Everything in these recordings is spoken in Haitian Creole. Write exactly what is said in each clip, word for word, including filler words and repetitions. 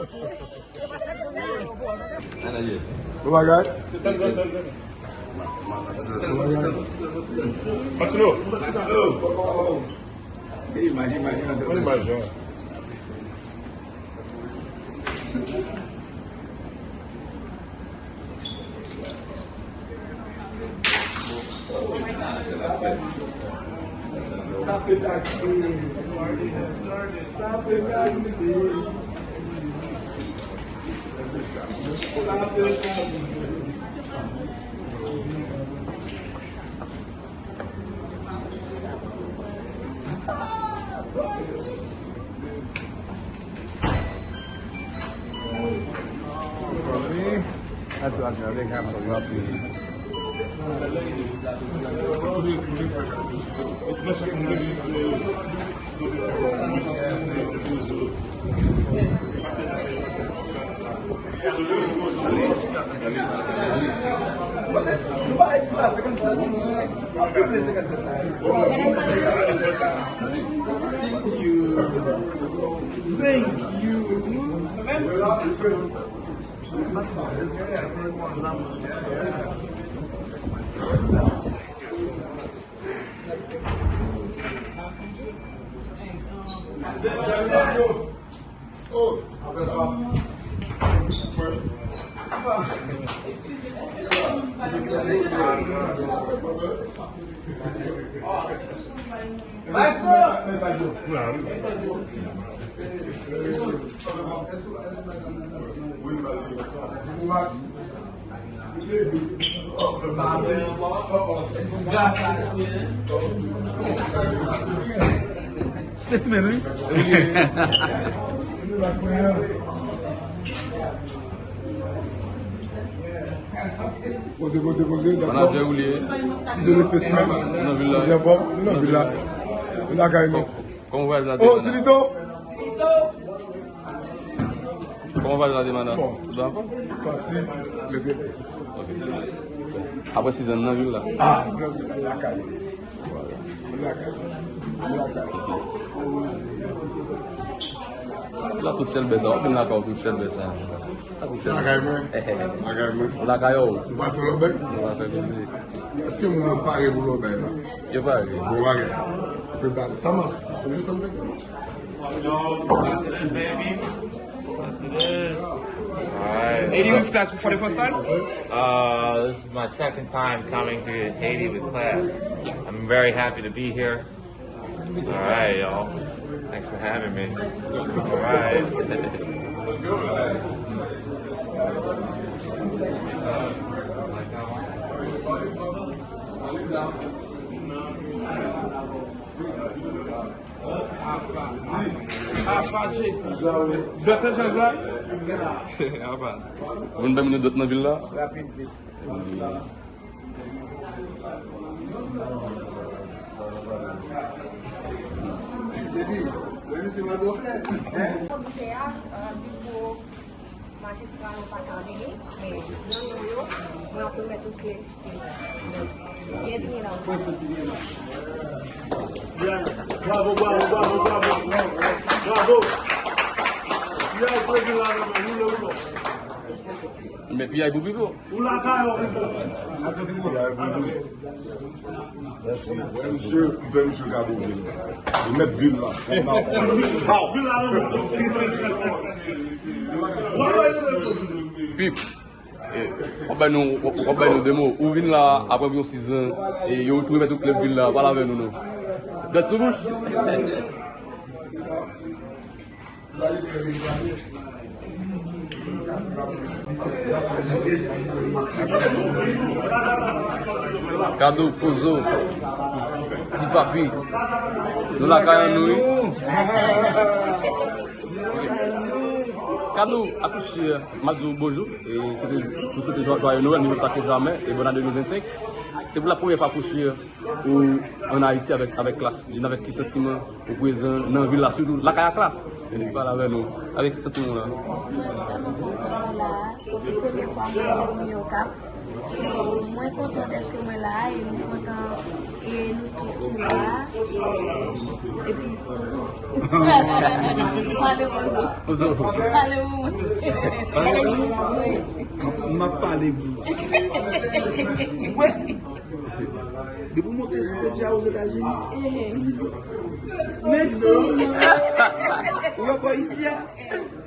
Bon bagay. Bon bagay. Thank you. Thank you. Specimen, wi. Poze, poze, poze, dakò. Manadjè ou li ye? Ti Johnny Specimen. Nan vil la. Li anfòm? Li nan vil la. Li lakay nou. Kòman vwayaj la te, mana? Oh, Tilito! Kòman vwayaj la te, mana? Bon. Tout bon ankò? Fatig, mete. Ok. Apre sizon nan vil la? Ah, nan vil la, lakay. Lakay. Lakay. La tout sèl bè sa, w ap vin lakay ou tout sèl bè sa. Lakay mwen. Lakay mwen. Ou lakay ou? Ou pa fè lòbèy? Ou pa fè plezi. Èske moun yo pare pou lòbèy la? Yo pare. Bon bagay. Prepare. Thomas, is this something? Yes, it is. All right. Haiti with class for the first time? Uh, this is my second time coming to Haiti with class. I'm very happy to be here. All right, y'all. Thanks for having me. All right. Apa, J P. Dòt nan chaj la? Apa. Ou vin pèmèt nou dòt nan vil la? Rapid, vit. J P, wè misye pral bò fè. Goute a, euh, di pou Majistra nou pa ka vini, men nan non yo, mwen ap remèt ou kle. Byenvini nan. Bravo, bravo, bravo, bravo. Bravo. Piyay pou vin la nan men, woule, woule. Men piyay pou Pipo. Ou lakay ou, Pipo. Piyay pou Pipo. Mèsi. Mwen, misye, m fè misye kado vil. Li mèt vil la. Sa m ap. Pow! Vil la nan men. Pip, eh, w ap bay nou, w ap bay nou de mo. Ou vin la apre yon sizon, e yo tou remèt ou kle vil la, pale avè nou non. Dat sou bouch. Kado, Pozo, Ti Papi. Nou lakay an nou, wi. Kado, a coup sûr, m ap di w bonjou. E swete, nou swete jwa-, jwaye Nwèl, nou pa ke jamè, e bonn ane de mil vennsenk. Se pou la premyè fwa, a coup sûr, ou ann Ayiti avèk, avèk klas. Di n avèk ki santiman ou prezan nan vil la, sitou lakay a klas. E pale avè nou. Avèk ki santiman w la? Mwen kontan pou la, se premye fwa mwen vini Okap. So, mwen kontan dèske mwen la, e mwen kontan E nou tout ki la, e, epi Pozo. Pale Pozo. Pozo. Pale pou mwen. Pale pou mwen. M ap pale pou ou. Depi w monte Seja Ozetazini, di m, Mexique, ou wè bò isi a,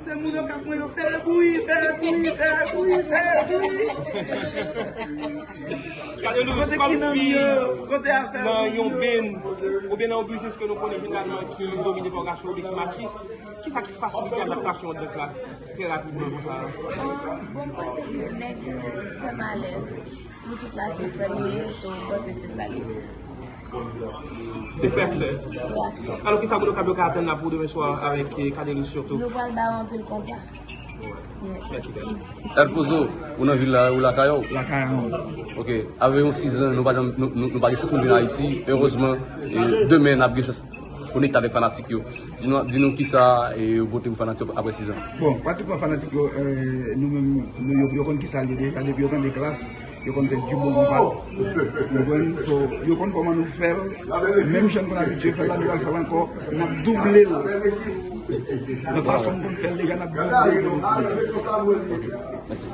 se moun yo k ap mwen yo fè bri, fè bri, fè bri, fè bri. Kote ki nanm yo? Kote afè moun yo? Nan yon ben, oubyen nan yon biznis ke nou konnen jeneralman ki domine pa yon gason oubyen ki matchis, kisa ki fasilite adaptasyon anndan klas trè rapidman konsa? Bon, m panse ke nèg yo fè m alèz. Nou tout la se frè nou ye, so m panse se sa l ye. Se frè ak sè. Frè ak sè. Alò, kisa moun Okap yo ka atann la pou demen swa avèk, eh, Cadelus sitou? Nou pral ba yo anpil konpa. Yes. Mèsi, Dani. El Pozo, ou nan vil la, ou lakay ou? Lakay mwen. Ok, avè yon sizan, nou pa janm, nou, nou, nou pa gen chans pou n vin Ayiti, erezman, e demen n ap gen chans konekte avèk fanatik yo. Di nou, di nou kisa, e, ou pote pou fanatik yo apre sizan. Bon, pratikman fanatik yo, eh, nou menm, nou, yo, yo konn kisa l ye deja, depi yo tande klas, yo konn se du bon konpa. Ou konprann? So, yo konn kòman nou fè l. Menm jan n konn abitye fè l la, nou pral fè l ankò. N ap double l. Nan fason n konn fè l deja, n ap double l osi. Mèsi.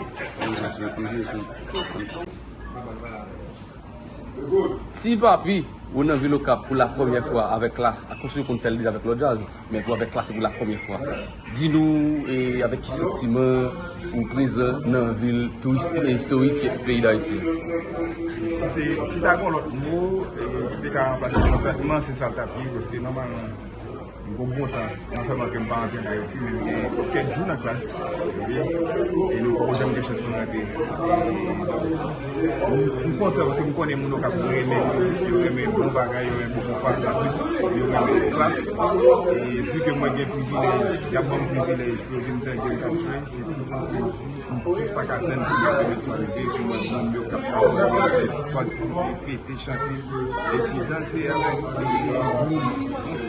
Ti Papi, ou nan vil Okap pou la premyè fwa avèk klas, akoz ou konn fè l deja avèk lòt djaz, men pou avèk klas se pou la premyè fwa. Di nou, e, avèk ki santiman ou prezan nan vil touristik e istorik peyi Dayiti a? Si te, si ta gen lòt mo, e, ki te ka ranplase kontantman, se sa l t ap ye, paske nòmalman, m gon bon tan, non sèlman ke m pa antre an Ayiti, men m gen kèk jou nan klas, e nou poko janm gen chans pou n rantre. E m, m kontan paske m konnen moun yo k ap renmen mizik, yo renmen bon bagay, yo renmen bon konpa, anplis yo renmen klas. E vi ke mwen gen privilèj, y ap ban m privilèj pou yo vin tande m k ap jwe, se tout yon plezi. M jis pa ka tann pou mwen demen swa rive, pou mwen moun yo k ap sa patisipe, fete, chante, epi danse avèk moun.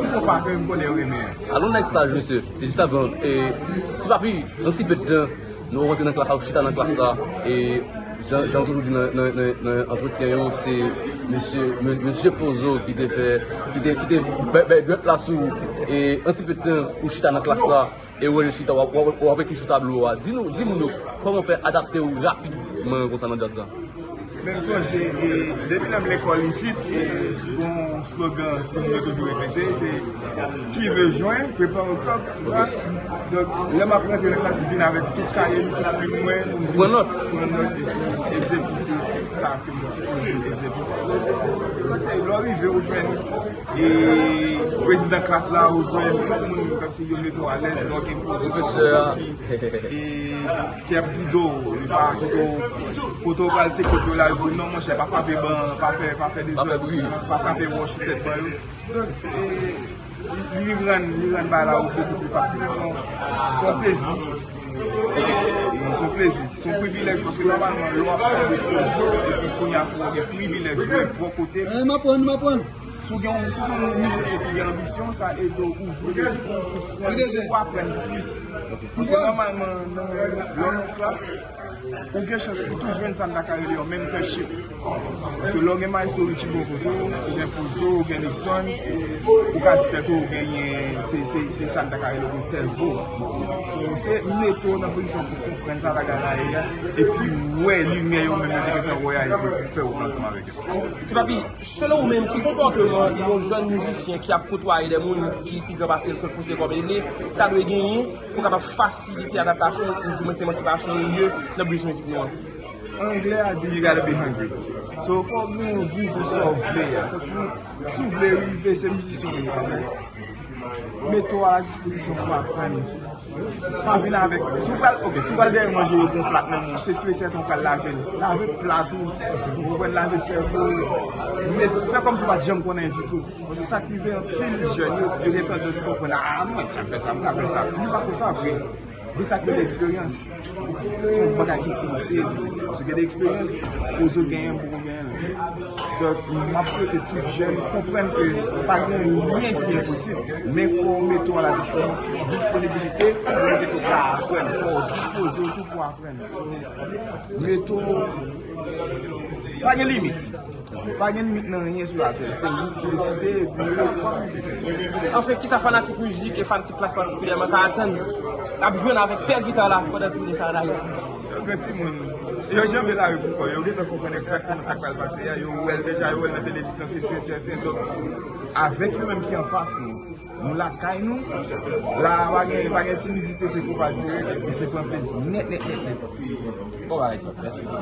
Se konpa ke m konnen yo renmen an. Alon nèg saj, mesye. E jis avan, e, Ti Papi, nan si pe de tan, nou rantre nan klas la, ou chita nan klas la, e jan, jan w toujou di nan, nan, nan, nan antretyen yo, se mesye, me-, mesye Pozo ki te fè, ki te, ki te bè, bè dwèt la sou, e an si pe de tan, ou chita nan klas la, e ou rele chita, w ap, w ap, w ap ekri sou tablo a. Di nou, di moun yo, kòman w fè adapte w rapidman konsa nan djaz la? Men m sonje, e, depi lè m lekòl isit, e, gon slogan timoun yo toujou repete, se, qui veut juin, prépare octobre, tu vois. Donk, lè m ap rantre nan klas, m vin avèk tout kaye m, tout plim mwen, pou m vin pran nòt, epi egzekite sa ke m sipoze egzekite. Sa k fè, lè w rive, ou jwenn e prezidan klas la, ou jwenn tout moun kòmsi yo mete w alèz, lè w gen pwofesè a, e Pierre Bido, li pa kite w, kote w pral teke w la, li di w, "Non, monchè, pa frape ban, pa fè, pa fè dezòd, pa frape wòch sou tèt ban yo." Donk, e, li, li rann, li rann bagay la yo bokou pli fasil. Se yon, se yon plezi. E se yon plezi. Se yon privilèj, paske nòmalman, lè w ap fè de koze, epi kounye a pou w gen privilèj jwe bò kote. Eh, m aprann, m aprann. Si w gen, si w se yon mizisyen ki gen anbisyon, sa ede w ouvri lespri w pou pran, pou aprann plis. Paske nòmalman, nan, lè w nan klas, ou gen chans pou tou jwenn sa n ta ka rele yon mentorship. Paske lè w gen Maestro Richie bò kote w, ou gen Pozo, ou gen Nixon, ou ka di tèt ou, ou genyen, se, se, se sa n ta ka rele yon sèvo. So, se mete w nan pozisyon pou konprann sa bagay la ye a, epi wè limyè yo menm yo te gentan wè a, epi fè w pran ansanm avèk yo. Ti Papi, selon ou menm, ki konpòteman yon jèn mizisyen ki ap kotwaye de moun ki pi gran pase l, ke l konsidere kòm ene, ta dwe genyen pou kapab fasilite adaptasyon, ou di mwens emansipasyon li nan biznis mizik nou an? Anglè a di, "You gotta be hungry." So, fò w gen yon gou pou sa w vle a. Tankou, si w vle rive, se mizisyen w ye, mete w a la dispozisyon pou aprann. Pa vin avèk, si w pral, ok, si w pral dèyè manje, yo gon plat nan men w, se si e sèten w pral lave l. Lave plat ou, ou konprann, lave sèvo, mete, fè kòmsi w pa t janm konn anyen ditou. Paske sa k rive anpil jèn yo, yo gen tandans konprann, "Ah, mwen, sa fè sa, m ka fè sa." Li pa konsa vre. Gen sa k rele eksperyans. Se yon bagay ki konte. Paske gen de eksperyans, Pozo genyen, m poko genyen l. Donk, m ap swete tout jèn konprann ke pa gen anyen ki enposib. Men fò w mete w a la disponibilite pou mete ke w ka aprann. Fò w dispoze w tou. pou aprann. So, reto, pa gen limit. Pa gen limit nan anyen sou latè. Se ou ki deside, epi ou pa anfen, kisa fanatik mizik e fanatik Klass patikilyèman ka atann, ap jwenn avèk pè gita la pandan toune sa a an Ayiti? Yo gen timoun. Yo janbe lari pou kò yo. Yo gentan konprann egzakteman sa k pral pase a. Yo wè l deja, yo wè l nan televizyon, se si e sèten. Donk, avèk nou menm ki anfas nou, nou lakay nou, la a pa gen, pa gen timidite, se konba dirèk, epi se pran plezi nèt, nèt, nèt, nèt. Bon bagay, ti frè.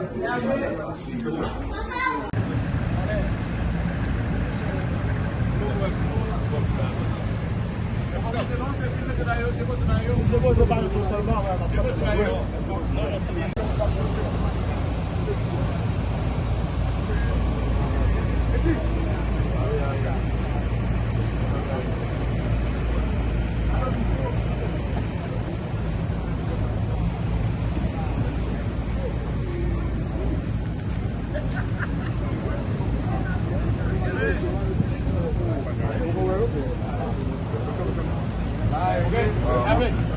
Mèsi.